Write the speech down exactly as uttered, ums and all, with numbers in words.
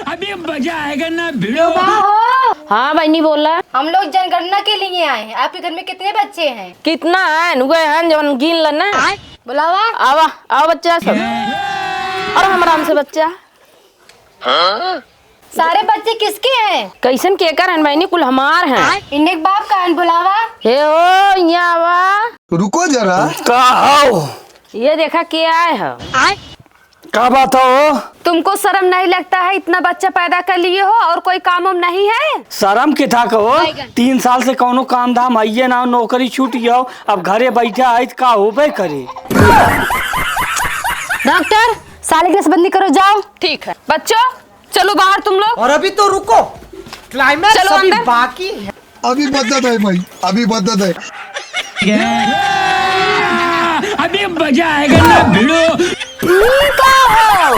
अभी मजा आएगा ना भिड़ो। का हो? हाँ बहनी बोला। हम लोग जनगणना के लिए आए हैं, आपके घर में कितने बच्चे हैं? कितना है? उहे हैं जवन गिन लेना। बुलावा। आवा, आवा बच्चा सब। और हम आराम से बच्चा। सारे बच्चे किसके हैं? कैसन केकर हैं बहनी? कुल हमार हैं। इन्हें बाप का हैं, बुलावा। हे हो, यहाँ आवा। रुको जरा। का हो? ये देखा के आए हो। का बात हो? तुमको शर्म नहीं लगता है, इतना बच्चा पैदा कर लिए हो और कोई काम वाम नहीं है? शर्म के था कहो, तीन साल से कौनो काम धाम हइये ना, नौकरी छूट गयो, अब घरे बैठा है, का होबे करे? डॉक्टर, साले की नसबंदी करो, जाओ। ठीक है बच्चों, चलो बाहर तुम लोग। और अभी तो रुको, क्लाइमैक्स चलो अभी अंदर। बाकी है। अभी मदद है भाई, अभी मदद है। अभी मजा आएगा ना भिड़ो। ई का हो?